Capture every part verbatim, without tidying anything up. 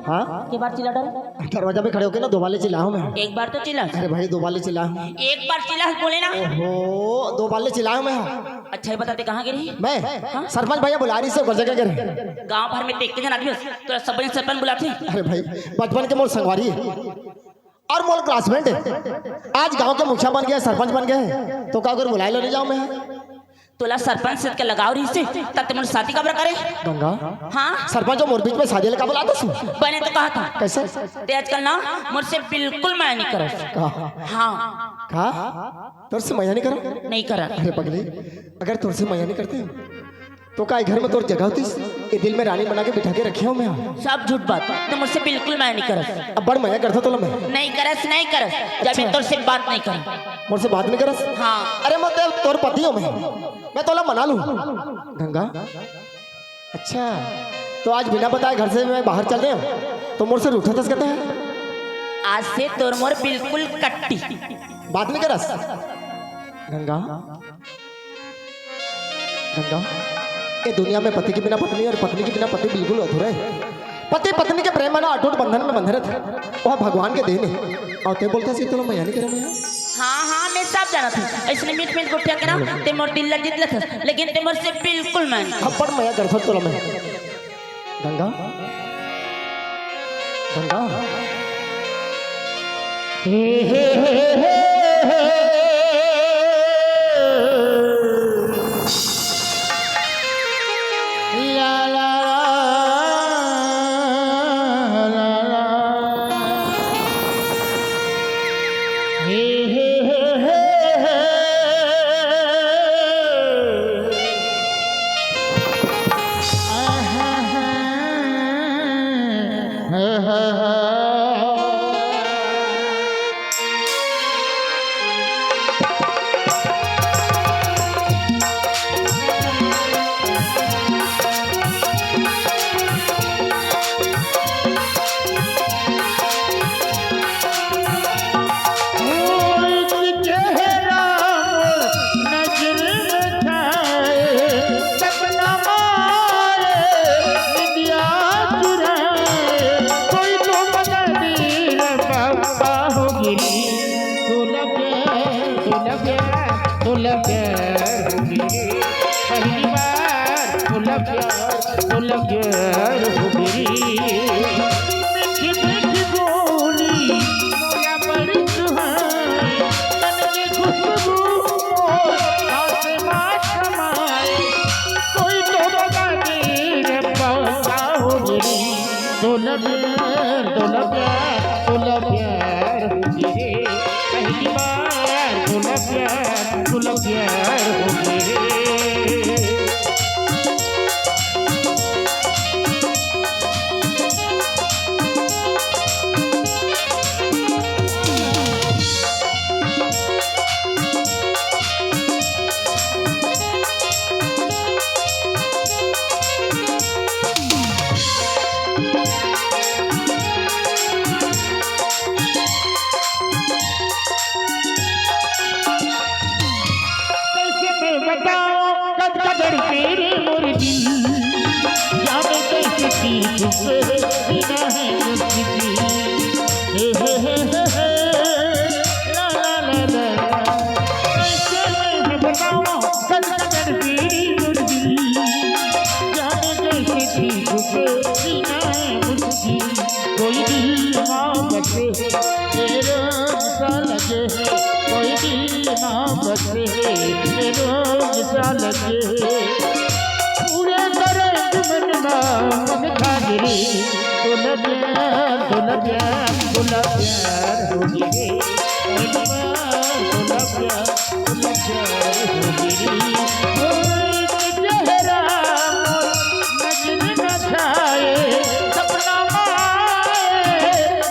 हाँ? के बार चिल्ला डरे? दरवाजा पे खड़े होके ना दो बार ले चिल्लाया हूँ मैं। एक बार तो चिल्ला। अरे भाई, दो बार ले चिल्लाया हूँ। एक बार चिल्ला बोले ना। ओहो, दो बार ले चिल्लाया हूँ मैं। अच्छा, ये बता, तैं कहाँ गे रहे? मैं? हाँ? सरपंच भैया बुला रहिस हे, घर जगह गे रहे। गाँव भर में तैं एक झन आदमी हस, तोला सब झन सरपंच बुलाथे। अरे भाई, बचपन के मोर संगवारी हे अउ मोर classmate हे। आज गाँव के मुखिया बन गे हे, सरपंच बन गे हे, तो का अगर बुलाए ला नइ जाँव मैं? तोला सरपंच से के लगाव रहिस हे, त तैं मोर शादी काबर करे? गंगा, हाँ? सरपंच अउ मोर बीच में शादी ला का बुलाथस? बने तो कहा था। कइसे? तैं आजकल ना मोर से बिल्कुल मया नइ करस। का? हाँ। का? तोर से मया नइ करँव? नइ करँव। अरे पगली, अगर तोर से मया नइ करतेंव, तो का ए घर में तोर जगह होतिस? ए दिल में रानी बना के बिठा के रखे हँव मैं। सब झूठ बात, तैं मोर से बिल्कुल मया नइ करस। अब्बड़ मया करथँव तोला मैं। नइ करस, नइ करस, जब अच्छा। मैं तोर से बात नइ करँव। मोर से बात नइ करस? हाँ। अरे मैं तो तोर पति हँव मैं, मैं तोला मना लूँ। गंगा, अच्छा, तो आज बिना बताए घर से मैं बाहर चल देंव, तो मोर से रूठथस कथे? आज से तोर मोर बिल्कुल कट्टी। बात नइ करस? गंगा, गंगा, ए दुनिया में पति के बिना पत्नी अउ पत्नी के बिना पति बिल्कुल अधूरा हे। पति पत्नी के प्रेम में ना अटूट बंधन में बंधे रहिथे, वो भगवान के देन हे। अउ तैं बोलथस तोला मया नइ करँव मैं। हाँ, हाँ, मैं सब जानत हँव। अइसने मीठ मीठ गोठिया के ना, तैं मोर दिल ला जीत लेथस, लेकिन तैं मोर से बिल्कुल मया नइ करस। अब्बड़ मया करथँव तोला मैं। गंगा, गंगा। कइसे मैं बतावँव, कद कदर तेरे मोर दिल, जाने कइसे पीछू से जीना है मुश्किल। हे, हे, हे, हे, हे, ला, ला, ला, ला, ला। कइसे मैं बतावँव, कद कदर तेरे मोर दिल, जाने कइसे पीछू से जीना है मुश्किल। कोई दिल मोहब्बत तेरे सा लगे, कोई दिल मोहब्बत तेरे सा लगे। पूरे तरह मन मा मन खागरी, दुल्हनिया, दुल्हनिया, दुल्हनिया हो गई रे। दुल्हनिया, दुल्हनिया, दुल्हनिया हो गई रे। ओ चेहरा नजर न छाए, सपना माए,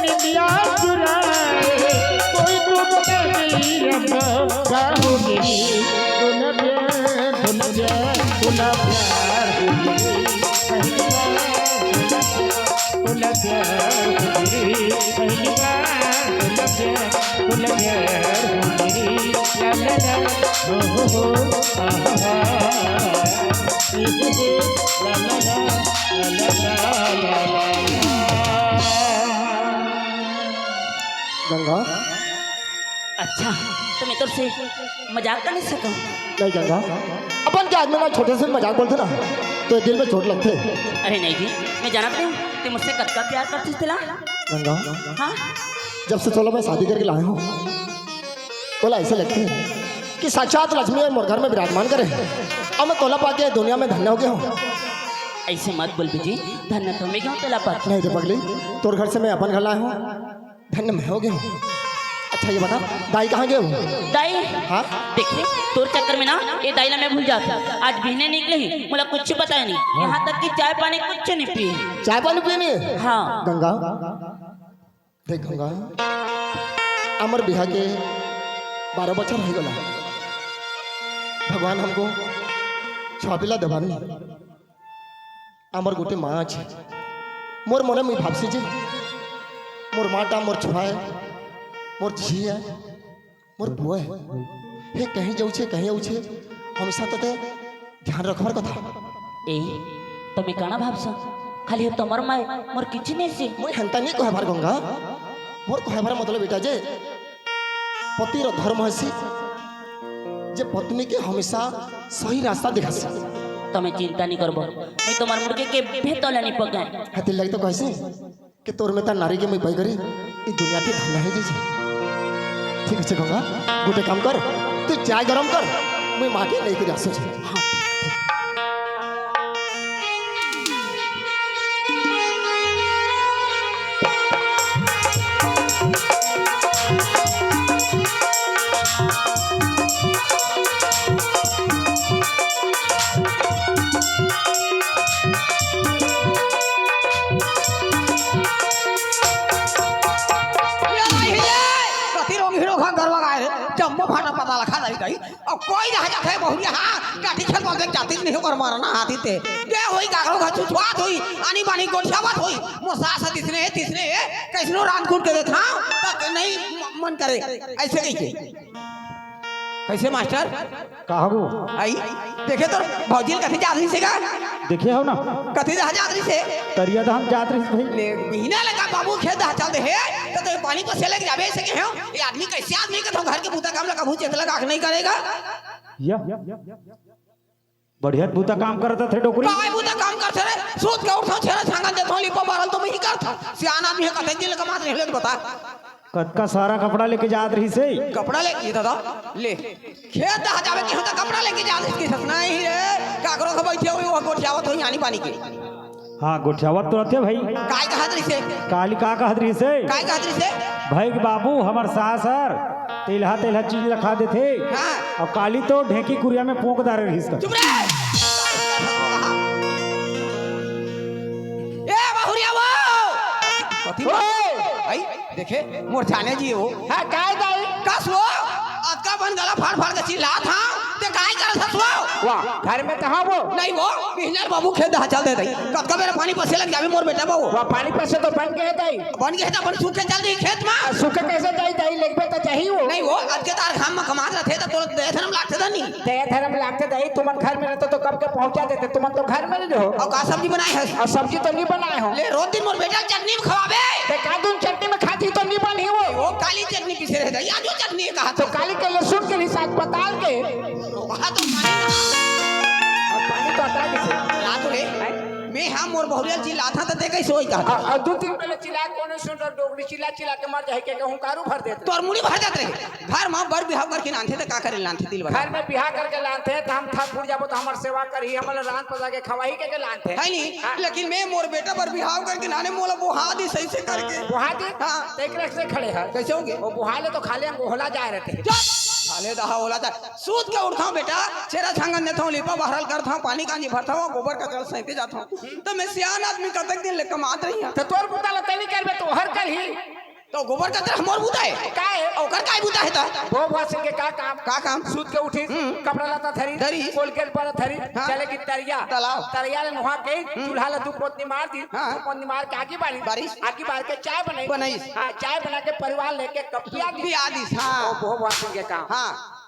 निंदिया चुराए, कोई तुम नहीं रब बाहों में। दुल्हनिया, दुल्हनिया, दुल्हा प्यार हो गई, पहली बार दुल्हा प्यार हो गई, पहली बार दुल्हा प्यार, दुल्हा प्यार हो गई। ला ला ला, ओ हो हो, आ हा हा, ए हे हे, ला ला ला, ला ला ला, ला ला ला। गंगा। अच्छा, त मैं तोर से मजाक कर नहीं सकंव। नहीं गंगा, अपन के आदमी ना छोटे से मजाक बोलथे ना, तो दिल में चोट लगथे। अरे नहीं जी, मैं जानत नहीं हूँ, ते मुझसे कतका प्यार करथे तेला। गंगा, हाँ? जब से तोला मैं शादी करके लाए हूँ, तोला ऐसे लगथे कि साक्षात लक्ष्मी और मोर घर में विराजमान करे। अब मैं तोला पाके दुनिया में धन्य हो गया हूँ। ऐसे मत बोल जी, धन्य तो मैं क्यों तोला पाके। नहीं रे पगली, तोर घर से मैं अपन घर लाए हूँ, धन्य मैं हो गया हूँ। अच्छा ये बता, दाई कहाँ गए हो? दाई? हाँ? देखे, तोर चक्कर में ना ये दाई ला मैं भूल जात हूँ। आज बिहने निकले ही, मोला कुछ बताए नहीं, यहाँ तक कि चाय पानी कुछ नहीं पिए। चाय पानी पिए नहीं? हाँ। गंगा, देख गंगा, अमर बिहा के बारह बछर हो गला। भगवान हमको छुआ पिला देवानी। अमर गोटे माँ छे, मोर मोला मुई भावसी जी, मोर माँ टा मोर छुआ है, मोर जी है, मोर बुआ है। हे कहीं जाऊ छे, कहीं आऊ छे, हमेशा तो ते ध्यान रखवार कथा। ए, त मैं काना भावसा, खाली हे तोमर माय, मोर किछ नहीं से। मोर हंता नहीं कहे बार गंगा, मोर कहे बार मतलब बेटा जे पति रो धर्म हसी, जे पत्नी के हमेशा सही रास्ता दिखासी। तमे चिंता नहीं करबो, मैं तोमर मुर्गे के भेतोला नहीं पकाए। हते लग तो कैसे कि तोर में ता नारी के मैं पाई करी, ई दुनिया के धंधा है जी। ठीक है गंगा, गोटे काम कर, तू चाय गरम कर, मैं माँ के लेके जा सोच। हाँ। कथी रोंग हीरो खा गरवा गाय रे, जम्मो फाटा पता लखा जाई गई। अब कोई रह जाथे बहुरिया, हाँ, काठी खेत में देख जाती नहीं होकर मारना हाथी ते। दे होई काकरो घर छुछुआत होई, आनी बानी गोठियावत होई। मो सास है तिसने, तिसने, कैसनो रांध कूट के देत, हाँ, तक नहीं म-, मन करे। ऐसे कही के। कैसे मास्टर? का हो? आई, देखे तो भौजी ल कथी जात रही से का? देखे हो ना? कथी दहा जात रही से? तरिया दहा जात रही से भाई। ले, महीना लगा बाबू खेत दहा चल दे हे, तो, तो पानी पसे लेके जाबे से के हो? ये आदमी कैसे आदमी के तो घर के बूता काम लगा भूत चेत लगा के नहीं करेगा? या। बढ़िया बूता काम करत थे डोकरी। काय बूता काम करत रे? सूत के उठो, छेरा छांगन देथो, लिपो बारल तो मैं ही करथो। सियान आदमी है, कथे जिल कमात नहीं ले तो बता। कतका सारा कपड़ा लेके जात रही से। कपड़ा लेके दादा, ले। खेत दहा जावे के होता कपड़ा लेके जात रही के ससना ही रे। काकरो के बैठे हुए वो गोठियावत हो यानी पानी के। हाँ, गोठियावत तो रहते भाई। काय कहत रही से? काली का कहत रही से? काय कहत रही से? भाई के बाबू हमर सास हर तेलहा तेलहा चीज रखा देथे। हाँ। और काली तो ढेंकी कुरिया में पोंक दारे रहिस का। चुप रे। ए बहुरिया वो। कथी ओ! आई? देखे, मोर जाने जी हो। हाँ, काय दाई? कस वो? अतका बन गला फाड़ फाड़ के चिल्लात, हाँ? ते काय करत हस वो? वाह, घर में तो हाँ वो। नहीं वो, बिहनर बाबू खेत दहा चल दे दई। कतका बेरा पानी पसे लग जावे मोर बेटा बाबू। वाह, पानी पसे तो बन गए दाई। बन गए तो अपन सूखे चल दी खेत में। आ, सूखे कैसे दाई, दाई लेगबे तो चाहिए वो। नहीं वो, अतके तार घाम में कमात रहते तो तोर दया धर्म लागते था नहीं। दया धर्म लागते दाई, तुमन घर में रहते तो कब के पहुंचा देते, तुमन तो घर में नहीं रहो। और का सब्जी बनाए हस? और सब्जी तो नहीं बनाए हो। ले, रोज दिन मोर बेटा चटनी में खवाबे। ते का दून चटनी में खाती तो नहीं बनी वो। वो काली चटनी पीसे रहे, या जो चटनी है कहा तो तो। काली के लहसुन के लिए साग पताल के। वहाँ तो पानी ना। और पानी तो अतरा कैसे? रात रे। हैं? मैं हाँ मोर बहुरिया चिल्लात हाँ तो ते कैसे होई कहा? और, और दो तीन पहले चिल्ला कौन सुन रहा डोगरी चिल्ला चिल्ला के मर जाए के कहूँ कारू भर देते। तोर मुड़ी भर जात रहे। घर में बर बिहाव करके लानथे त का करे लानथे दिल बता। घर में बिहाव करके लानथे त हम थक फूट जाबो त हमर सेवा करही, हमर रांध पसा के खवाही के, के लानथे। है नी? हाँ। लेकिन मैं मोर बेटा बर बिहाव करके लाने मोला बोहा दी सही से करके। बोहा दी? हाँ। त एक रख से खड़े है। कैसे होंगे? वो बोहा ले तो खाले हम ओहला जाए रहते हैं। चुप! खाले दहा ओहला जाए। सूत के उठता हूँ बेटा, छेरा छांगन देता हूँ, लिपा बहरल करता हूँ, पानी कांजी भरता हूँ, गोबर कचरा सहिते जाता हूँ। तो मैं सियान आदमी कतक दिन ले कमात रही हूँ। तो तोर बुता ला तनी करबे तो हर करही। तो गोबर कचरा हमर बुता है। का है? ओकर काय बुता है त? वो भुआ सिंह के का काम? का काम? सूत के उठी, हम्म। कपड़ा लता धरी, धरी। कोलगेट पर धरी, हाँ। चले की तरिया। तालाब। तरिया ले नहा के, हम्म। चूल्हा ला दू पोतनी मार दी, हाँ। दू पोतनी मार के आगी बारी। बारिश। आगी बार के चाय बनाई। बनाई। हाँ, चाय बना के परिवार लेके कप पिया दी। पिया दी, हाँ। वो, वो भुआ सिंह के काम। हाँ।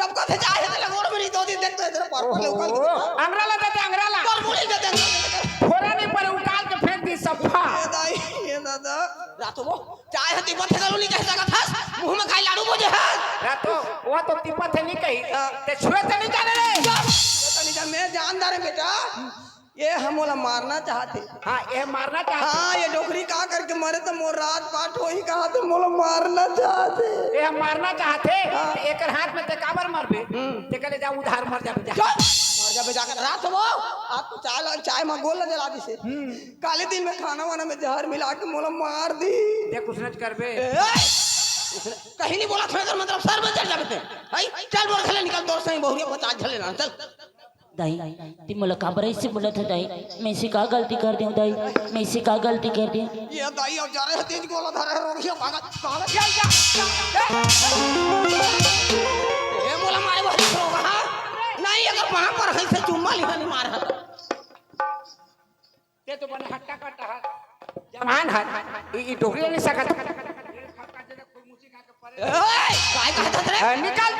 लपकत हे, चाय हे त लगोड़ में नहीं दो दिन देख तो इधर पर पर लौकल। ओहो, अंगरा ला देते, अंगरा ला। पर मुड़ी देते, अंगरा ला देते। फोरा नहीं पर उकाल के फेंक दी सफा। ये दाई, ये दादा। रातो वो, चाय हे तिब्बत हे गलो नहीं कह सकत हस। मुंह में खाई लाड़ू बोझे हस। रातो, वो तो तिब्बत हे नहीं कही। हाँ। ते छुए ते नहीं जाने रे। ये तो नहीं जान, मैं जानदार है बेटा। ये हम मोला मारना चाहते। हाँ, ये मारना चाहते। हाँ, ये डोकरी का करके मरे तो मोर रात पाट होही कहा तो मोला मारना चाहते। ये हम मारना चाहते। हाँ। तो एकर हाथ में ते काबर मरबे? हम्म। ते कहले जा उधार मर जाबे जा। चल, मर जाबे जाकर रात हो। आप तो चाय ला, चाय में गोल जला दिसे। हम्म। काले दिन में खाना वाना में जहर मिला के मोला मार दी। देख उसने करबे। ए, उसने कहीं नहीं बोला था, मतलब सर में चढ़ जाबे ते। भाई, चल मोर घले निकल, तोर सही बहुरिया पचास झले ना, चल। दाई, ती मोला काबर ऐसे बोलत है दाई? मैं से का गलती कर देंव दाई? मैं से का गलती कर देंव? ये दाई अब जा रहे हैं, तेज गोला धरे हैं, रोगिया भागा, भागा, या, या, या, ए। ये मोला मारे वाली रोगा, हाँ? नहीं, अगर वहां पर है से चुम्मा लिहा नहीं मार है। ते तो बने हट्टा कट्टा है। जवान है। ई, ई डोकरी नहीं सकत। ए, काय कहत हस रे? ए, निकल।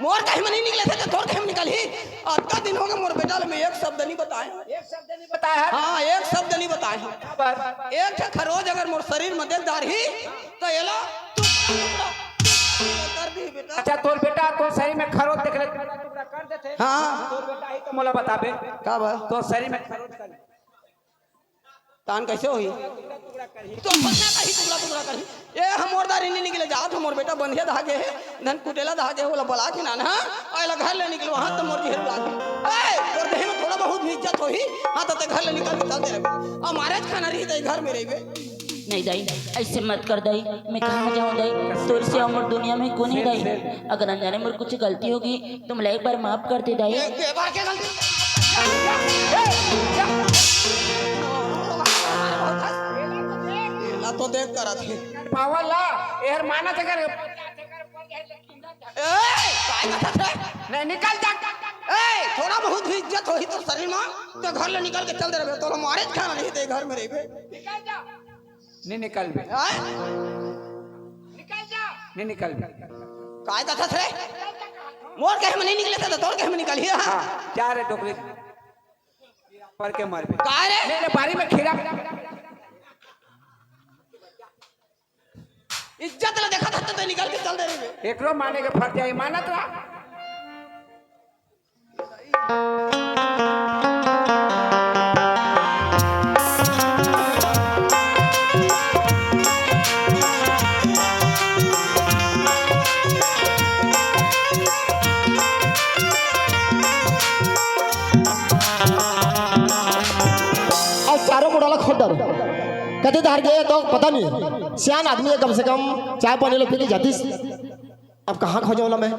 मोर कहीं में नहीं निकले थे, तो तोर कहीं में निकल ही। अतका दिन हो गए, मोर बेटा ले मैं एक शब्द नहीं बताए। एक शब्द नहीं बताया है? हाँ, एक शब्द नहीं बताए हैं। बस। एक ठे खरोच अगर मोर शरीर में देख डारही, तो एला टुकड़ा, टुकड़ा, टुकड़ा कर दी बेटा। अच्छा, तोर बेटा, तोर शरीर में खरोच देख ले, टुकड़ा, टुकड़ा कर देते। हाँ। तोर बेटा ही तो मोला बताबे। का बा? तोर शरीर में खरोच कर। तान कइसे होही? तो पटना का ही टुकड़ा टुकड़ा करही। ए, हमर दारी नी निकले जात, हमर बेटा बंधिया धागे हे, धन कुटेला धागे हे, ओला बला के नाना, आय ला घर ले निकलवा, हाँ, त मोर जिहर उड़ा दे। ए, तोर देह में थोड़ा बहुत भी इज्जत होही, हाँ, त ते घर ले निकल के चल दे रहिबे। अउ मारेच खाना रही, त घर में रहिबे। नहीं दाई, ऐसे मत कर दाई, मैं कहाँ जाऊँ दाई? तोर से हमर दुनिया में कोन हे दाई? अगर अनजाने मोर कुछ गलती होगी, तुम ला एक बार माफ कर दे दाई। ए, ए, बार के गलती? ए, ए, ला तो देख करत हे। पावल ला, एहर मानत हे कर। ए, काय करत हे? नहीं, निकल जा। ए, थोड़ा बहुत भी इज्जत होही तोर शरीर में, त घर ले निकल के चल दे रहिबे। तोला मारेच खाना रही, त घर में रहिबे। निकल जा। नहीं निकलबे। हाँ? निकल जा। नहीं निकलबे। काय कथस रे? मोर कहे में नहीं निकले त तोर कहे में निकलही, हाँ? हाँ, जा रे डोकरी। पर के मरबे। काय रे? ले, ले, बारी में खीरा। इज्जत ला देखत हस त निकल के चल दे रहिबे। एकरो माने के फर्ज हे, मानत रहा। अउ चारों मुड़ा ला खोद डारो। कते धार गे तो पता नहीं। सियान आदमी हे, कम से कम चाय पानी लो पी के जातिस। अब कहाँ खोजों ला मैं?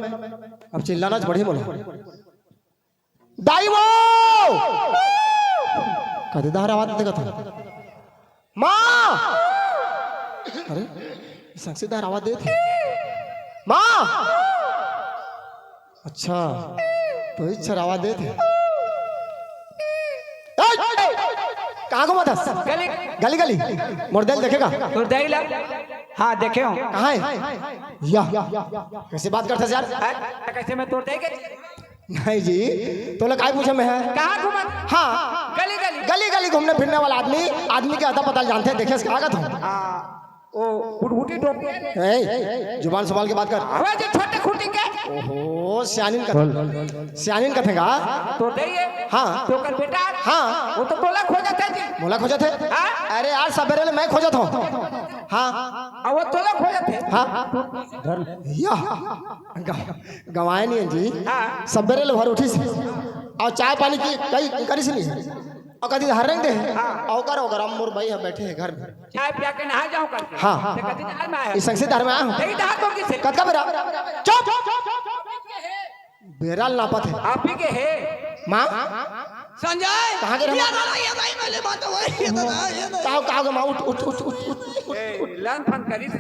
अब चिल्लाना पड़ही मोला। दाई वो! कते डहर आवाज देथे? माँ! अरे, संग से डहर आवाज देथे। माँ! अच्छा, तो इच्छर आवाज देथे। ए! कहाँ घूमत हस? गली। गली, गली। मोर दाई ल देखे का? तोर दाई ला? हाँ, देखे हों। कहाँ हे? या। कइसे बात करथस यार? हैं? कइसे मैं तोर दाई के? नहीं जी, तोला काय पूछे मैं हे? कहाँ घूमत? हाँ। गली गली। गली गली घूमने फिरने वाला आदमी, आदमी के अता पता ल जानथे, देखे से का कहत हूँ? हाँ, ओ गुटगुटी टोपी। ए, जुबान संभाल के बात कर। अबे जो छोटे खुटी के। ओहो, सियानिन कथे। सियानिन कथे का? तोर दाई हे। हाँ। तो कर बेटा। हाँ। वो तो तोला खोजत हे जी। मोला खोजत हे? हाँ। अरे यार, सबेरे ले मैं खोजत हूँ। हाँ। अब वो तोला खोजत हे। हाँ। या। ग-, गंवाय नहीं हे जी। हाँ। सबेरे ले भर उठिस हे। अउ चाय पानी की कई करिस नहीं। अउ कति डहर रेंग दे हे। हाँ। अउ ओकर, ओकर, अब मोर बाई ह बइठे हे घर में। चाय पिया के नहा जाऊं करके। हाँ। ते कति डहर में आय हस? ए संग से डहर में आय हूँ। ते डहर तो किसे? कतका बेरा? चुप! बेरा ल नापत हे। आप ही के हे। माँ? संजय! कहाँ गे रे ये माँ? दादा, ये दाई, मैं ले बात होय, ये दादा, ये दाई। का हो, का हो गे माँ? उठ, उठ, उठ। ए, लन फन करिस।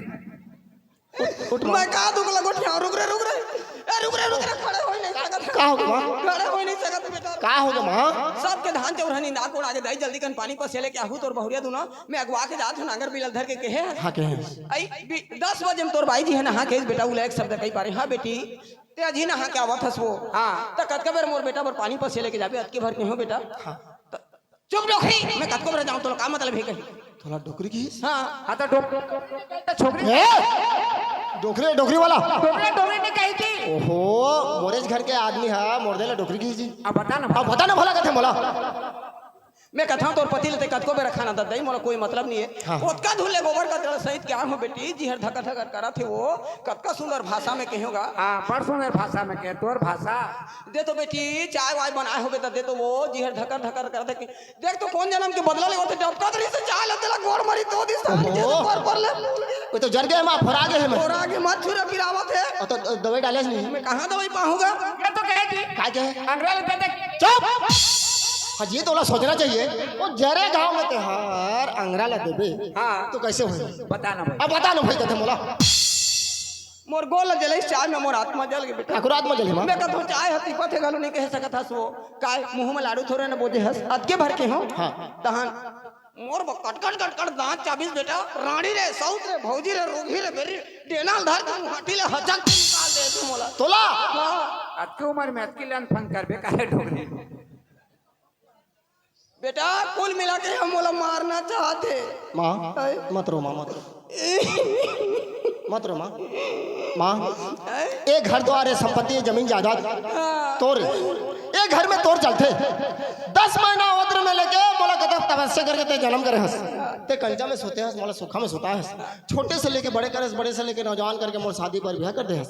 उठ, उठ माँ। मैं का दुख लगो ठिया, रुक रे, रुक रे। ए, रुक रे, रुक रे, खड़े होय नहीं सकत। का हो गे माँ? खड़े होय नहीं सकत बेटा। का हो गे माँ? सबके धान चौरहनी नाक उड़ा के दाई, जल्दी कन पानी पसे लेके आहू तोर बहुरिया दूनों, मैं अगवा के जात हूँ, नांगर बिलल धर के कहे। हाँ, कहे। आई, बी-, दस बजे में तोर बाई जी हे नहा के, बेटा, उला एक शब्द कहि पारे। हाँ बेटी, ते अजी नहा के आवत हस वो। हाँ। त कतका बेर मोर बेटा बर पानी पसे लेके जाबे, अतके भर के हो बेटा। हाँ। त चुप डोकरी, मैं कतको बेर जाऊं, तोला का मतलब हे कही? तोला डोकरी कहिस? हाँ। हाँ, त डोक-, त छोकरी ए! डोकरी, डोकरी वाला। डोकरी, डोकरी नहीं कही थी। ओहो, मोरेच घर के आदमी हे, मोर दाई ला डोकरी कहिस जी। अब बता ना। अब बता ना भला कथे मोला। मैं कथंव तोर पति ल ते कतको बेरा खाना दत दाई, मोला कोई मतलब नहीं हे। हाँ। ओतका धुन ले गोबर कचरा सहित के आहूं बेटी, जिहर धकर धकर करत हे वो, कतका सुंदर भाषा में कहेंव गा। हाँ, बड़ सुंदर भाषा में कहे, तोर भाषा। दे तो बेटी, चाय वाय बनाय होबे त दे तो वो, जिहर धकर धकर करत हे। देख तो कोन जनम के बदला लेवत हे, डबका तरी से चाय ल तेला गोड़ मरी तो दिस, ओहो। जैसे पर पर ले। वो तो जर गे हे माँ, फोरा गे हे मैं। फोरा गे मत छुरा पिरावत हे। अउ तो दवाई डाले नहीं। मैं कहाँ दवाई पाहूंगा? मैं तो कहे जी। का कहे? अंगरा ल दे दे। चुप! हाँ, ये तोला सोचना चाहिए। वो जरे घाव में ते हर अंगरा ल देबे। हाँ। तो कइसे होही? बता ना भाई। अब बता ना भाई, कथे मोला। मोर गोल ल जलइस चाय में, मोर आत्मा जल गे बेटा। काकरो आत्मा जलही माँ? मैं कथंव चाय ह तिपत हे घलो नहीं कहे सकत हस वो। काय मुंह में लाड़ू थोरे न बोजे हस, अतके भर के हो। हाँ। तहन मोर ब-, कटकट कटकट दांत चाबिस बेटा, रानी रे, सौत रे, भौजी रे, रोगही रे, बेरी, डेना ल धर के मुहाटी ले हचक के निकाल दे तू मोला। तोला? हाँ। अतके उमर में अतकी लन फन करबे काहे डोकरी? बेटा, कुल मिला के हम मोला मारना चाहत हे। माँ, अय। मत रो माँ, मत रो। मत रो माँ। माँ, अय। ए घर द्वार, ए संपत्ति, ए जमीन जायदाद हाँ। तोर। ए घर में तोर चलथे। दस महीना उम्र में लेके मोला कथस तब ऐसे करके ते जन्म करे हस, ते कंचा में सोते हस, मोला सोखा में सोता हस। छोटे से लेके बड़े करे हस, बड़े से लेके नौजवान करके मोर शादी पर ब्याह कर दे हस।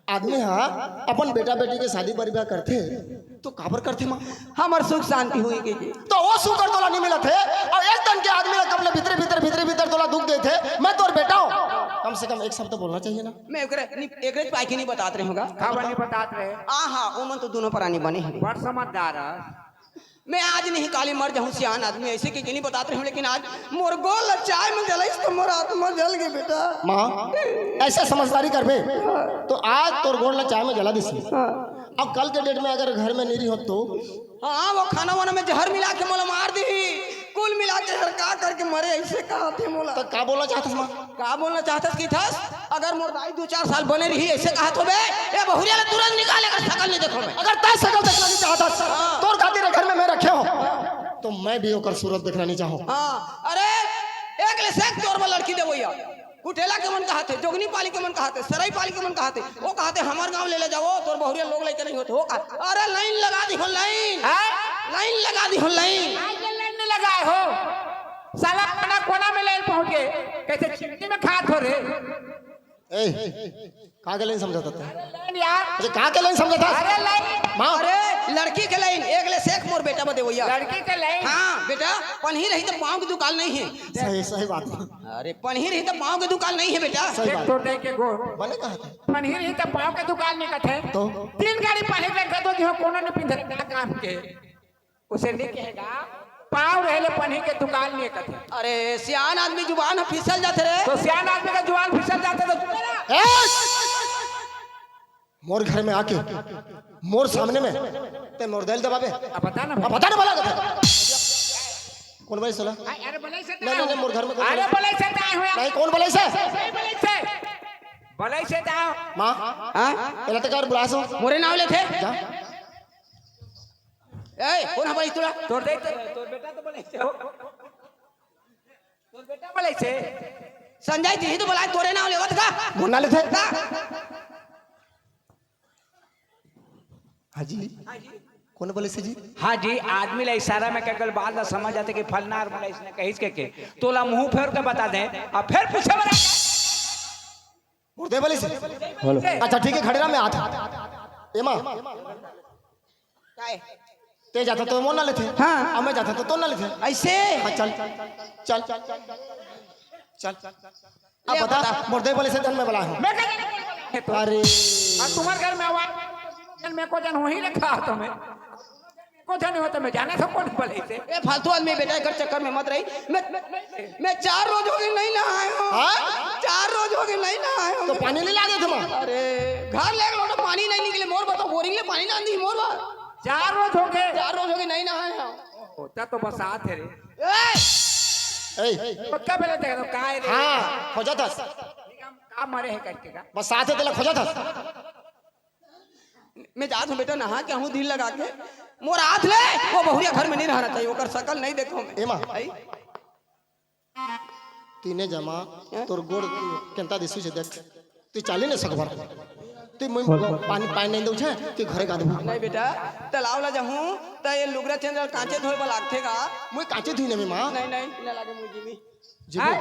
आदमी हा अपन बेटा बेटी के शादी पर ब्याह करथे, तो काबर करथे माँ? हमर सुख शांति होई के जी। तो वो सुख तोला नहीं मिलत हे, और एक तन के आदमी ला कब ले भीतरे भीतर, भीतरे भीतर तोला दुख देथे। मैं तोर बेटा हूँ, कम से कम एक शब्द बोलना चाहिए ना। मैं एकरे, नहीं, एकरे पाई के नहीं बतात रहे होगा। का बनी बतात रहे? आ हाँ, ओमन तो दोनों परानी बने हैं। बड़ समझदार है। मैं आज नहीं काली मर जाऊं सियान आदमी, ऐसे के नहीं बतात रहे हूँ, लेकिन आज मोर गोड़ ला चाय में जलाइस तो मोर आत्मा जल गई बेटा। माँ, ऐसे समझदारी करबे तो आज तोर गोड़ ला चाय में जला दिस। अब कल के डेट में अगर घर में नहीं रही हो तो? हाँ, वो खाना वाना में जहर मिला के मोला मार दी, कुल मिला के हर का करके मरे, ऐसे कहा थे मोला। तो का बोलना चाहत हस माँ? का बोलना चाहतस कि थस? अगर मोर दाई दू चार साल बने रही, ऐसे कहा तो बे, ए बहुरिया ले तुरंत निकाल, अगर शकल नहीं देखो मैं। अगर तय शकल देखना नहीं चाहतस, हाँ। तोर खातिर घर में मैं रखे हो, तो मैं भी ओकर सूरत देखना नहीं चाहूँ। हाँ, अरे, एक ले सेक तोर बर लड़की देबो या। कुटेला के मन कहाथे, जोगनी पाली के मन कहाथे, सरई पाली के मन कहाथे, वो कहाथे, "हमार गांव ले ले जाओ, तोर बहुरिया लोग लइके नहीं होते हो का?" अरे, लाइन लगा दी हो, लाइन। हाँ? लाइन लगा दी हो, लाइन। आज ले लाइन नहीं लगाए हो। साला कोना कोना में लाइन पहुंच गए, कैसे चिमटी में खात हो रे। ए, का के लाइन समझाता था? लाइन यार। अच्छा, का के लाइन समझाता? अरे लाइन। माँ। अरे लड़की के लाइन, एक ले सेक मोर बेटा बदे भैया। लड़की के लाइन। हाँ बेटा, पन्ही रही तो पाँव के दुकाल नहीं है। सही, सही बात है। अरे पन्ही रही तो पाँव के दुकाल नहीं है बेटा। सही देख बात। तो देख के गोड़। बने कहा था? पन्ही रही तो पाँव के दुकाल नहीं कथे। तो? तीन गाड़ी पन्ही रख दो जो कोनो नहीं पिंधे काम के। उसे नहीं कहेगा, पाँव रहे ले पन्ही के दुकाल नहीं कथे। अरे, सियान आदमी जुबान ह फिसल जाथे रे। तो सियान आदमी का जुबान फिसल जाथे तो चुप रह। ए! मोर घर में आके, मोर सामने में, ते मोर दाई ल दबाबे। अब बता ना अब भाई। बता ना भला कथे। कौन भाई साला? अरे, बलई से नहीं, नहीं, नहीं, मोर घर में कौन अरे, बलई? बलई से आए हो यार। नहीं, कौन बलई से? बलई से। बलई से आए हो। माँ, हाँ? एला ते काबर बुलासो? मोरे नाव लेथे। जा। ए, कौन हमारी तुला? तोर दाई तो, तोर बेटा तो बलई से हो। तोर बेटा बलई से। संजय जी ही तो बलाए, तोरे नाव लेवत का? मोर नाव लेथे। का? हाँ जी। कौन बलई से जी? हाँ जी, आदमी ला इशारा में कहकर बात ला समझ जाथे कि फलना और बलई से कहिस के, के। तोला मुंह फेर के बता दे, अब फिर पूछे वाला। मोर दाई बलई से। हेलो। अच्छा, ठीक है, खड़े रह, मैं आत हूँ। ए माँ, काय? ते जाथा तो मोर नाव लेथे। हाँ। अब मैं जाथा तो तोर नाव लेथे। ऐसे? हाँ, चल, चल, चल, चल। अब ले बता, बता। मोर दाई बलई से धन में बलाए हूँ। मैं कह अरे। और तुम्हारे घर में आवाज, मैं को जन वहीं रखा तो मैं। कुछ नहीं होता, मैं जाने से कौन बलई से? ए, फालतू आदमी बेटा, एकर चक्कर में मत रही। मैं, मैं, मैं चार रोज हो गए नहीं नहाए हूँ। हाँ? चार रोज हो गए नहीं नहाए हूँ। तो पानी नहीं ला दे तुम? अरे, घर ले एक लोटा पानी नहीं निकले, मोर बताओ, बोरिंग ले पानी डाल दी, मोर बा। चार रोज हो गए? चार रोज हो गए नहीं नहाए हूँ। होता तो बस आत है रे। ए! ए! तो क्या पहले देखा तो काय रे? हाँ, खोजा था। का मरे है करके का? बस आते तेला खोजा था। मैं जात हूँ बेटा, नहा के आहूँ दिल लगा के। मोर आत ले, वो बहुरिया घर में नहीं रहना चाहिए, ओकर शकल नहीं देखो मैं। ए माँ। आई? तीने जमा, हैं? तोर गोड़ केंता दिसू से देख। तू चाली नहीं सकबर। तू मुझे पानी, पानी नहीं दे उठे, तू घरे का देबू। नहीं बेटा, तालाब ला जाहूँ, त ये लुगरा चेंज कांचे धोए वाला लागथे का? मुझे कांचे धोई नहीं माँ। नहीं, नहीं, ना लागे मुझे जिमी। जिमी? हैं?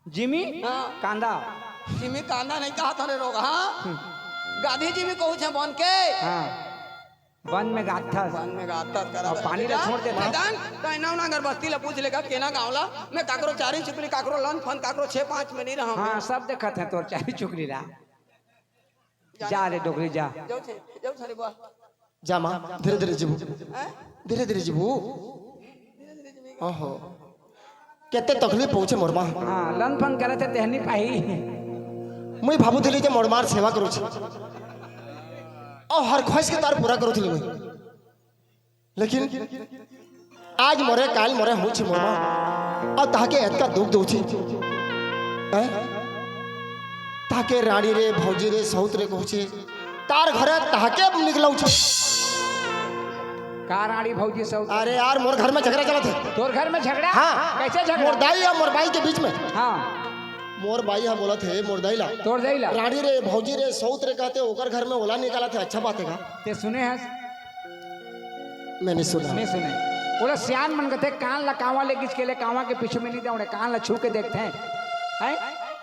जिमी? हाँ। कांदा। जिमी कांदा नहीं कहा था रे लोग, हाँ? गाधी जिमी कहू छे बन के। हाँ। बन में गाथस। बन में गाथस करा और दे। पानी ला छोड़ देता। मैदान, तो इन्ना उन्ना अगर बस्ती ला पूछ लेगा, केना गाँव ला, मैं काकरो चारी चुकली, काकरो लन फन, काकरो छे पाँच में नहीं रहा। हाँ, सब देखत है तोर चारी चुकली ला। जा रे डोकरी, जा। जाओ छे, जाओ छे रे बुआ। जा माँ, धीरे धीरे जीबू। हैं? धीरे धीरे जीबू। ओहो। केते तकलीफ पहुँचे मोर माँ। हाँ, लन फन करे थे तेहनी पाही। मुई भाबू थी लीजे मोर मार सेवा करू छे। और हर ख्वाहिश के तार पूरा करू थी मुई। लेकिन आज मोरे, काल मोरे होछे मोर माँ। और ताके एतका दुख दोछे। हैं? ताके रानी रे, भौजी रे, सौत रे कहूछे। तार घरे ताके निकलौछे। का रानी भौजी सौत? अरे यार, मोर घर में झगड़ा चलत है। तोर घर में झगड़ा? हाँ। कैसे झगड़ा? मोर दाई और मोर बाई के बीच में। हाँ। मोर बाई हा बोलत है, मोर दाई ला। तोर दाई ला? रानी रे, भौजी रे, सौत रे कहते, ओकर घर में ओला निकालत है, अच्छा बात है का? ते सुने हस? मैंने सुना। नहीं सुने। ओला सियान मन कथे, "कान ला कांवा ले गिच के ले, कांवा के पीछू में नहीं दे, ओने कान ला छू के देखथे।" हैं?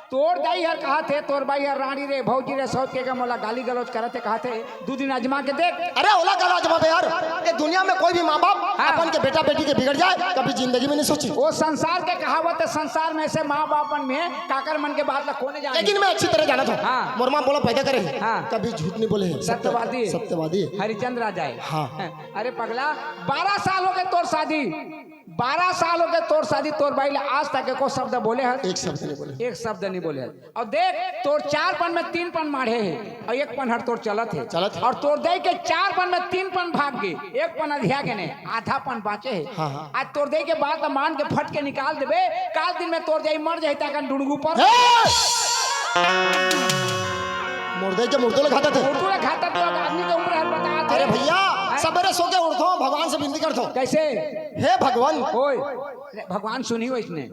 तोर दाई हर कहा थे, तोर बाई हर रानी रे, भौजी रे, सौत के का मोला गाली गलौज करत हे, कहा थे, "दू दिन आजमा के देख।" अरे ओला काला आजमाबे यार, ये दुनिया में कोई भी माँ बाप हाँ। अपन के बेटा बेटी के बिगड़ जाए, कभी जिंदगी में नहीं सोची। वो संसार के कहावत है, संसार में से माँ बाप मन में काकर मन के बात ला कोने जाने। लेकिन मैं अच्छी तरह जानत हूँ। हाँ। मोर माँ मोला पैदा करे हे, हाँ। कभी झूठ नहीं बोले हे, सत्य-, सत्यवादी हे। सत्यवादी हे। हरिचंद राजा हे। हाँ। अरे पगला, बारह साल हो गए तोर शादी, बारह साल हो गए तोर शादी, तोर बाई ला आज तक एको शब्द बोले हस? एक शब्द नहीं बोले। एक शब्द नहीं बोले हस। अउ देख, तोर चार पन में तीन पन माढ़े हे, अउ एक पन हर तोर चलत हे। चलत हे। अउ तोर दाई के चार पन में तीन पन भाग गे, एक पन अधिया गे ने, आधा पन बाँचे हे। हाँ, हाँ। आज तोर दाई के बात ला मान के फट के निकाल देबे, काल दिन में तोर दाई मर जाही, ताकन डुड़गू पर। हे! मोर दाई के मुर्दो ला खाथस। मुर्दो ला खाथस तो आदमी के उम्र हर बता दे। अरे भैया, हैं? सबेरे सो के उठथों, भगवान से विनती करथों। कैसे? हे भगवान। ओए, भगवान सुनी हो इसने।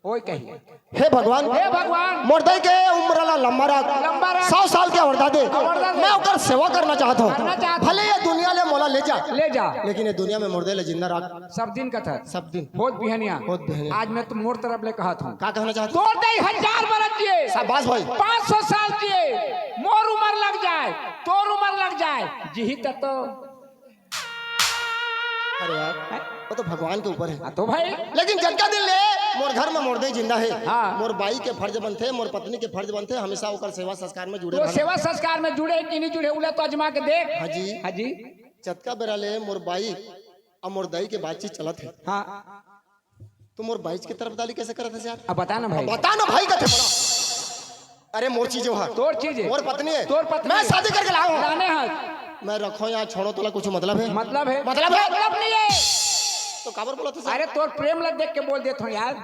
ओए कही। हे भगवान, हे भगवान। मोर दाई के उम्र ला लंबा रख। लंबा रख। सौ साल के अवरदार दे। अवरदार दे। मैं ओकर सेवा करना चाहत हूँ। करना चाहत हूँ। भले ये दुनिया ले मोला ले जा। ले जा। लेकिन ये दुनिया में मोर दाई ला जिंदा रख। सब दिन कथा। सब दिन। होत बिहनिया। होत बिहनिया। आज मैं तो मोर तरफ ले कहत हूँ। का कहना चाहत हूँ? तोर दाई हजार बरस जिए। शाबाश भाई। पाँच सौ साल जिए। मोर उम्र लग जाए, तोर उम्र लग जाए, जिही त तो। अरे यार, हैं? वो तो भगवान के ऊपर है। हाँ, तो भाई। लेकिन जतका दिन ले मोर घर में मोर दाई जिंदा है, हाँ। मोर बाई के फर्ज बनथे, मोर पत्नी के फर्ज बनथे, हमेशा ओकर सेवा संस्कार में जुड़े तो रहना। सेवा संस्कार में जुड़े कि नहीं जुड़े, उला तो आजमा के देख। हाँ जी। हाँ जी। जतका बेरा ले मोर बाई अउ मोर दाई के बातचीत चलत है। हाँ। तो मोर बाई के तरफदारी कैसे करत है यार? अब बता ना भाई। अब बता ना भाई, कथे बड़ा। अरे मोर चीज हे। तोर चीज हे। मोर पत्नी हे। तोर पत्नी मैं हे। शादी करके लाया हूँ। लाने हाथ। मैं रखो या छोड़ो, तोला कुछ मतलब है? मतलब है। मतलब है? मतलब नहीं है। तो काबर बोलत हस? अरे तोर प्रेम ला देख के बोल देत हूँ यार।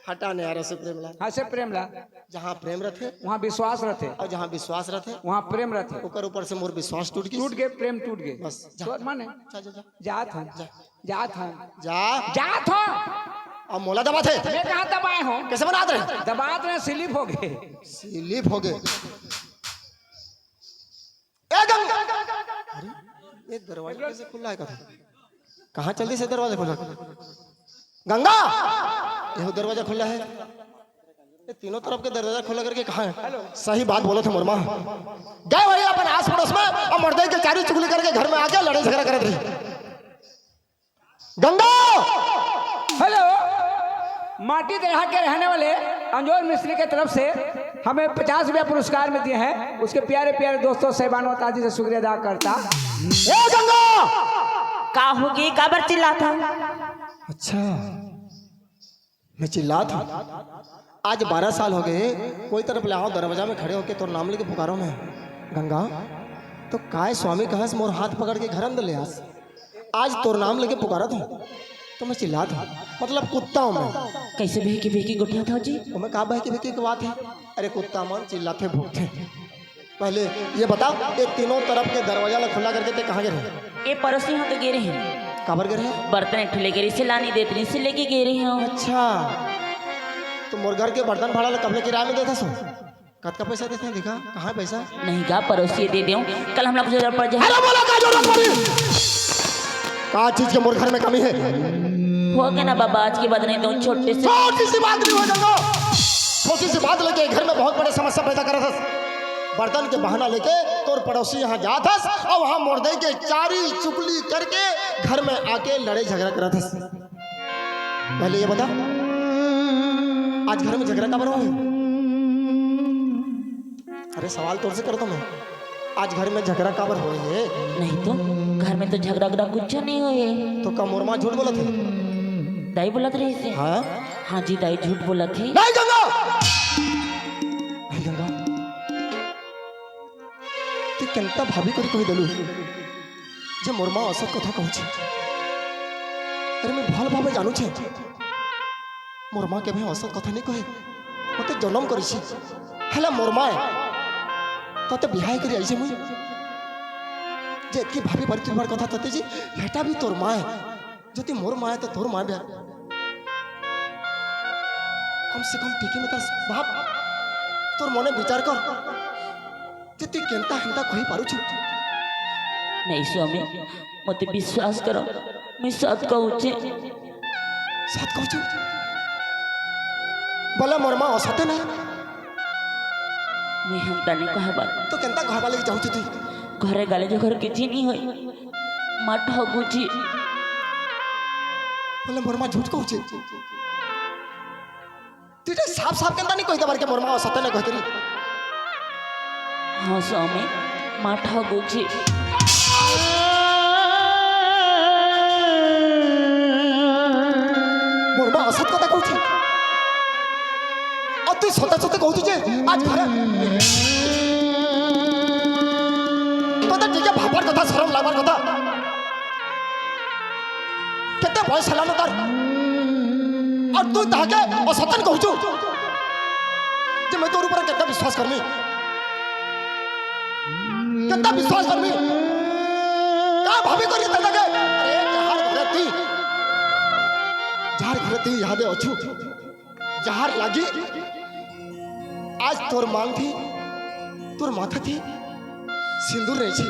हटा ना यार, ऐसे प्रेम ला। हाँ, से प्रेम ला। जहाँ प्रेम रथे। वहाँ विश्वास रथे। अउ जहाँ विश्वास रथे। वहाँ प्रेम रथे। ओकर ऊपर से मोर विश्वास टूट गे। टूट गे, प्रेम टूट गे। बस, जा। तो माने? जा, जा, जा। जात हन। जा। जात हन। जा। जात हन। अब मोला दबाथे। मैं कहाँ दबाए हूँ? कैसे बनात रहे? दबात रहे, slip हो गे। Slip हो गे। ए गंगा। अरे, ये दरवाजा कैसे खुला है कथा? कहाँ चल दी से दरवाजा खुला? गंगा, ये दरवाजा खुला है। ये तीनों तरफ के दरवाजा खुला करके कहाँ है? सही बात बोलथे मोर माँ। गए भाई अपन आस पड़ोस में, अब मोर दाई के चारी चुगली करके घर में आके लड़े झगड़ा करत रही। गंगा! हेलो, माटी देहा के रहने वाले अंजोर मिस्त्री के तरफ से हमें पचास रुपया पुरस्कार में दिए हैं, उसके प्यारे प्यारे दोस्तों, साहिबान व ताजी से शुक्रिया अदा करता। ए गंगा! का होगे, काबर चिल्लाथस? अच्छा, मैं चिल्लात हूँ। आज बारह साल हो गए, कोई तरफ ले आंव, दरवाजा में खड़े होके तोर नाम लेके पुकारो मैं, गंगा, तो काय स्वामी कहस मोर हाथ पकड़ के घर अंदर ले आस। आज तोर नाम लेके पुकारत हूँ, तो मैं चिल्लात हूँ, मतलब कुत्ता हूँ मैं। कैसे बहकी बहकी गोठियाथस जी? तो मैं का बहकी बहकी के बात है? अरे कुत्ता मन चिल्लाथे भूकथे। पहले ये बता, ये तीनों तरफ के दरवाजा ला खुला करके ते कहाँ गे रहे? ए पड़ोसी हा तो गे रहे। काबर गे रहे? बर्तन एक ठो लेके रहिसे, लानी देत रहिसे, लेके गे रहे हो। अच्छा, तो मोर घर के बर्तन भाड़ा ला कब ले किराया में देथस? कतका पैसा देथे, देखा, कहाँ है पैसा? नहीं गा, पड़ोसी दे देव, कल हमला कुछ जरूरत पड़ जाए। अरे बोला का जरूरत पड़ी? का चीज के मोर घर में कमी है? हो गया ना बाबा, आज के बाद नहीं तो छोटे से छोटी सी बात नहीं होय गंगा, छोटी सी बात लेके घर में बहुत बड़े समस्या पैदा करत हस। बर्तन के बहाना लेके तोर पड़ोसी यहाँ जात हस अउ वहाँ मोर दाई के चारी चुगली करके घर में आके लड़े झगड़ा करत हस। पहले ये बता, आज घर में झगड़ा काबर होय? अरे सवाल तोर से करत हूँ मैं, आज घर में झगड़ा काबर होय हे? नहीं तो, घर में तो झगड़ा उगड़ा कुछ नहीं होय हे। तो का मोर माँ झूठ बोलत हे? दाई बोलत रहिसे। हाँ? हाँ जी, दाई झूठ बोलत हे। नहीं गंगा! नहीं गंगा, ते केंता भाभी करी कही देलू जे मोर माँ असत कथा कहूँ छे। अरे मैं भल भावे जानू छे, मोर माँ के भाई असत कथा नहीं कहे। मोते जन्म करिसे, हेला मोर माय। तोते बिहाय करी आइसे मुई। जे इतकी भाभी बड़ी तुमर कथा तोते जी, हेटा भी तोर माय। जति मोर माय तो तोर माय बे। कम से कम टिकी में तोर बाप, तोर मने विचार कर। जे ती केंता हेंता कही पारुछु। नहीं स्वामी, मोते विश्वास करो। मैं सत कहूचे। सत कहूचे? बोले मोर माँ असते ना। मैं हम तने कहबा। तो केंता कहबा ले जाऊचे तू? घरे गाले जो घर के चीनी होई। माँ ठगुची। बोले मोर माँ झूठ कहूचे। तुझे साफ साफ केंता नहीं कहि देबार के मोर माँ असते ना कहतरी। हाँ स्वामी, माँ ठगुची। मोर माँ असत कथा कहूची। अउ तू सते सते कहूची जे आज घरे। तोते टिके भाबर कथा, सरम लागबार कथा। केते बयस हेलान तार। अउ तू ताहाके असते कहूचु। जे मैं तोर ऊपर केते विश्वास करमी। केते विश्वास करमी। का भाबी करी तेते के? अरे, जहार घरे ती। जहार घरे ती इहादे अछु। जहार लागी। आज तोर मांग थी, तोर माथा थी, सिंदूर नहीं छी।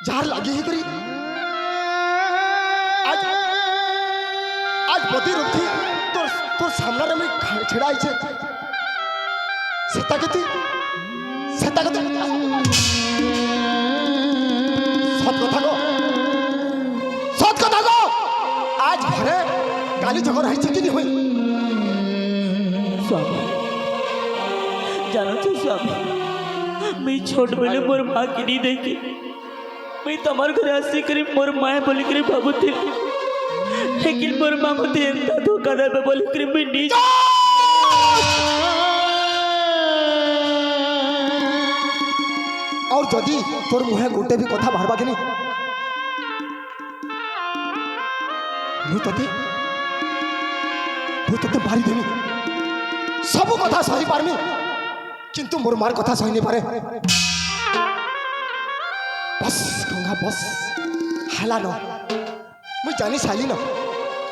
जहार लागी ही करी। आज, आज पति रूप थी, तोर, तोर सामना रे मैं खा-, छिड़ा आइछे। सत्ता के ती, सत्ता के ती। सत कथा को, सत कथा को। आज घरे गाली झगड़ा होइछे कि नहीं होई? स्वामी, जानो छो स्वामी, मैं छोट बेले मोर माँ के नहीं देखी। मैं तमार घरे आसी करी मोर माँ बोली करी बाबू थे। लेकिन मोर माँ मोते एंता धोखा देबे बोली करी मैं नहीं। अउ जदी तोर मुहे गोटे भी कथा बाहरबा के नहीं, मुई तोते, मुई तोते मारी देमी। सबु कथा सही पारमी, किंतु मोर मार कथा सही नहीं पारे। बस गंगा बस, हाला न। मुई जानी साली न,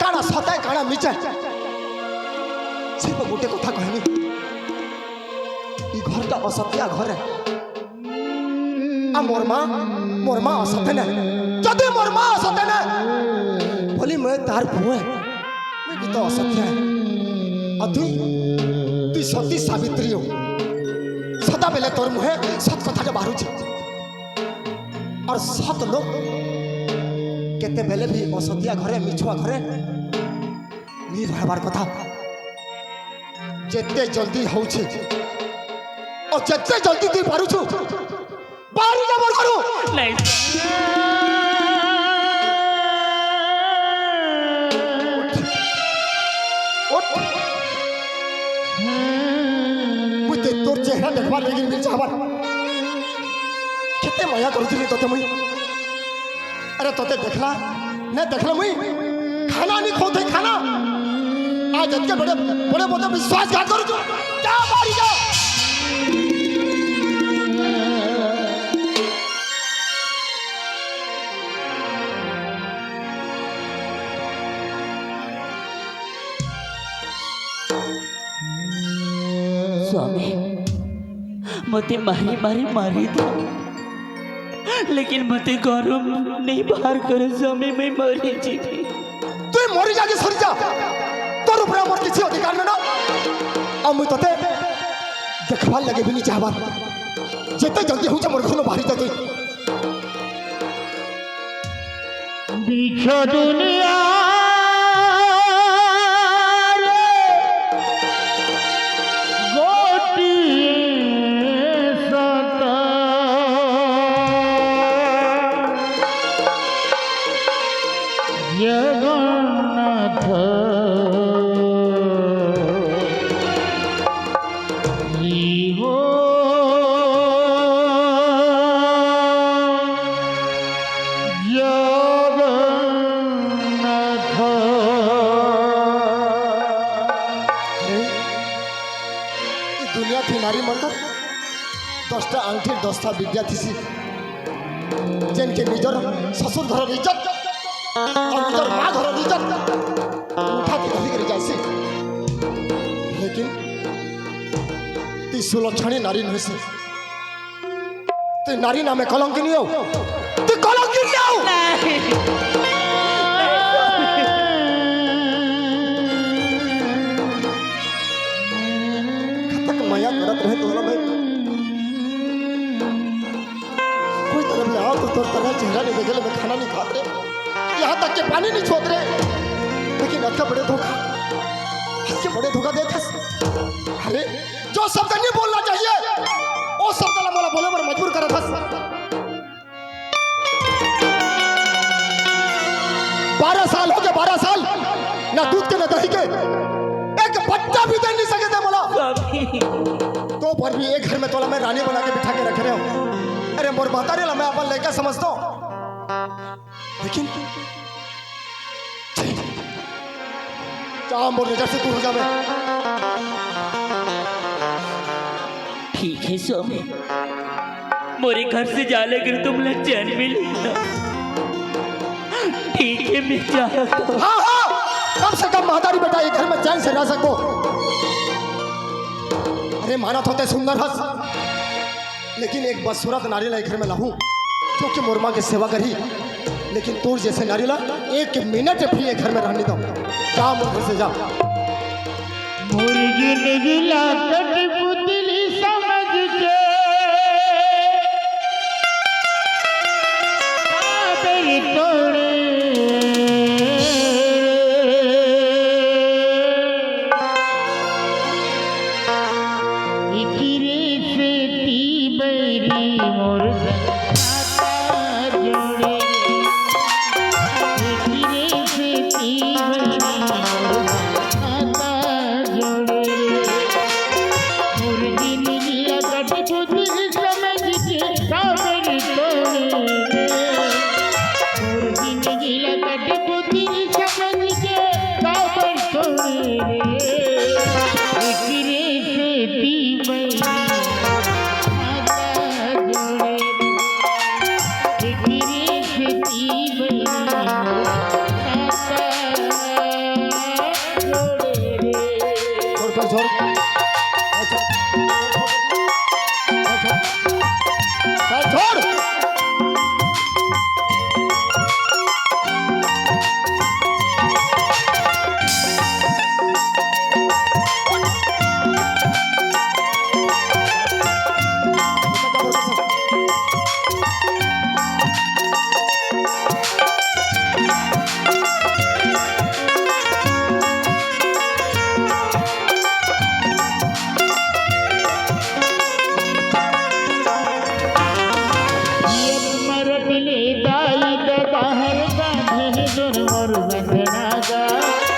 काना सताए, काना मिचे। सिर्फ गोटे कथा कहनी, ई घर का असतिया घर है। आ मोर माँ, मोर माँ असते ने। जदि मोर माँ असते ने, बोली मैं तार पुए, मैं भी तो असत्य है। अ तुई, तुई सती सावित्री हो। सदा बेले तोर मुहे सत कथा के बाहरुची। अउ सत लोग केते बेले भी असतिया घरे, मिछुआ घरे नी रहबार कथा। जेते जल्दी होउछे, अउ जेते जल्दी तुई पारुछु, बाहरी जा मोर घरू। नहीं। उठ। उठ। मुझे तोर चेहरा देखबार लेकिन मिल चाहबार। केते मया करूँ थी तोते मुई। अरे तोते देखला, नहीं देखला मुई। खाना नहीं खोते खाना। आज इतने बड़े, बड़े मोटे विश्वासघात करूँ तू। जा बाहरी जा। स्वामी, मोते मारी मारी मारी दो, लेकिन मोते गरम नहीं बाहर करो स्वामी, मैं मरी जीवी। तुई मरी जाके सरी जा, तोर ऊपर मोर किसी अधिकार नहीं ना। अउ मुई तोते देखबार लगे भी नहीं चाहबार। जेते जल्दी होउछे मोर घरनु बाहरी जा तुई। बिछ दुनिया रे गोटी सता जगन्नाथ जीवो जगन्नाथ। अरे, ई दुनिया थी नारी मन कर दसटा अंगठी, दसटा बिद्या थी सी। जेन के निजर ससुर घर इज्जत अउ निजर माँ घर इज्जत उठा के धरी करी जाइसे। लेकिन ती सुलक्षणी नारी नहीं से। ती नारी नामे कलंक नहीं हो। ती कलंक नहीं हो। नहीं। पानी नहीं छोत रे, लेकिन अतका बड़े धोखा, अतके बड़े धोखा देत हस। अरे, जो शब्द नहीं बोलना चाहिए, वो शब्द ला मोला बोले बर मजबूर करत हस। बारह साल हो गए, बारह साल, ना दूध के ना दही के, एक बच्चा भी दे नहीं सके थे मोला। तो पर भी एक घर में तोला मैं रानी बना के बिठा के रख रहे हो। अरे, मोर महतारी ला मैं अपन लइका समझता हूँ, लेकिन जा, मोर नजर से दूर हो जा बे। ठीक है स्वामी, मोरे घर से जाले अगर तुमला चैन मिली ना। ठीक है, मैं जाता हूँ। हाँ, हाँ, कम से कम महतारी बेटा ये घर में चैन से रह सको। अरे मानत होते सुंदर हस, लेकिन एक बदसूरत नारी ला घर में लाहूं, जो कि मोर माँ के सेवा करही, लेकिन तोर जैसे नारी ला एक मिनट भी ये घर में रहने दो। जा मोर घर से जा। मुर्गी निगला कठपुतली समझ के काबर तोड़े। इकरे सेती बैरी मोर नाता जोड़े। इकरे सेती बैरी मोर नाता जोड़े। मुर्गी निगला कठपुतली समझ के काबर तोड़े। मुर्गी निगला कठपुतली समझ के काबर तोड़े रे। इकरे सेती बैरी नाता जोड़े रे। इकरे सेती बैरी नाता जोड़े रे। छोड़, छोड़, छोड़। अच्छा। अच्छा। छोड़। एक मरद ले दाई ददा हर बांधे हे तोर मोर बंधना गा,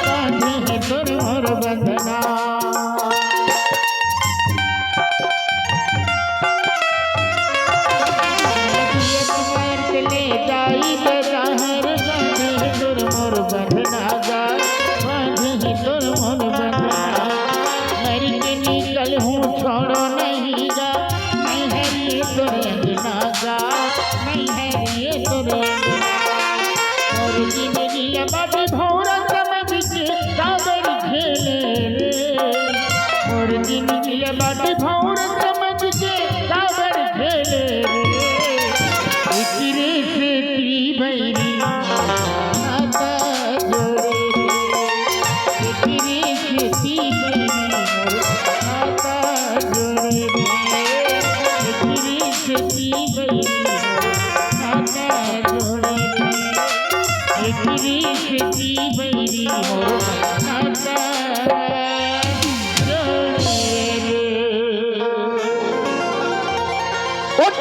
बांधे हे तोर मोर बंधना। एक मरद ले दाई ददा हर बांधे हे तोर मोर बंधना गा, बांधे हे तोर मोर बंधना। मर के निकल हूँ छोड़ो नहीं गा, मैं हरिये तोर अंगना गा, मैं हरिये तोर अंगना। मोर जिंदगी ला बाटे भौरा समझ के काबर खेले रे। मोर जिंदगी ला बाटे भौरा समझ के काबर खेले रे। इकरे सेती बैरी नाता जोड़े रे। इकरे सेती बैरी नाता जोड़े रे। इकरे सेती बैरी नाता जोड़े रे। इकरे सेती बैरी नाता जोड़े रे। उठ!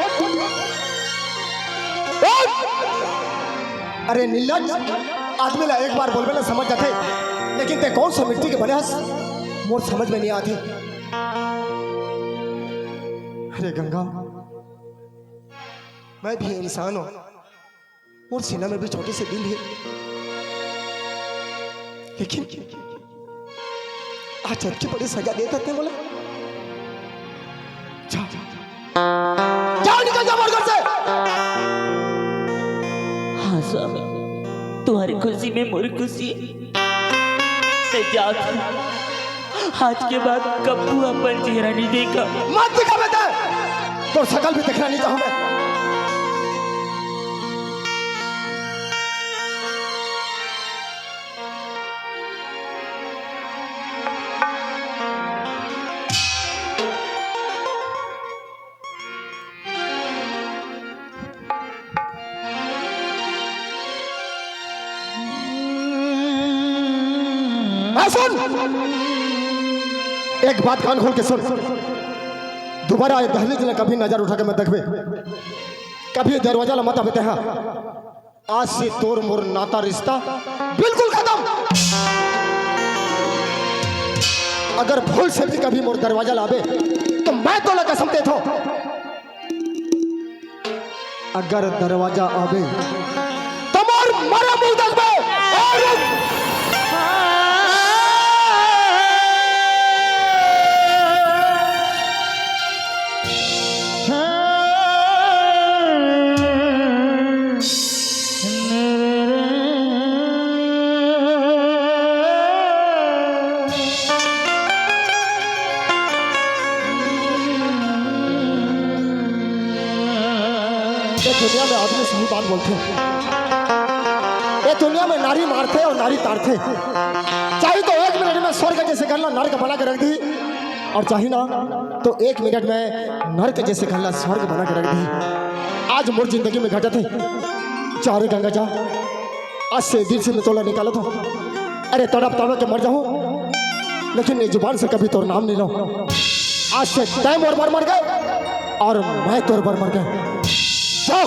उठ! अरे निर्लज, आदमी ला एक बार बोलबे ला समझ जाथे, लेकिन ते कौन सा मिट्टी के बने हस, मोर समझ में नहीं आथे। अरे गंगा, मैं भी इंसान हूँ, मोर सीना में भी छोटे से दिल है, लेकिन आज अतकी बड़ी सजा देत हस ते मोला। जा, जा, जा, निकल जा मोर घर से। हाँ स्वामी, तुम्हारी खुशी में मोर खुशी है। मैं जात हूँ। आज के बाद कब्बू अपन चेहरा नहीं देखा। मत दिखा बेटा, तोर शकल भी देखना नहीं चाहूँ मैं। हाँ, सुन, एक बात कान खोल के सुन। दोबारा ये दहलीज ला कभी नजर उठा के मत देखबे, कभी दरवाजा ला मत आबे तेहा। आज से तोर मोर नाता रिश्ता बिल्कुल खत्म। अगर भूल से भी कभी मोर दरवाजा ला आबे, तो मैं तोला कसम देथों, अगर दरवाजा आबे, तो मोर मरे मुंह देखबे। ए, रुक। ये दुनिया में आदमी सही बात बोलथे। ये दुनिया में नारी मारथे और नारी तारथे। चाहे तो एक मिनट में स्वर्ग जैसे घर ला नर्क बना के रख दी, और चाहे ना तो एक मिनट में नर्क जैसे घर ला स्वर्ग बना के रख दी। आज मोर जिंदगी में घटत हे, जा रे गंगा जा, आज से दिल से मैं तोला निकालत हों। अरे तड़प तड़प के मर जाहूं, लेकिन ये जुबान से कभी तोर नाम नहीं लूं। आज से तैं मोर बर मर गे और मैं तोर बर मर गेंव। जा।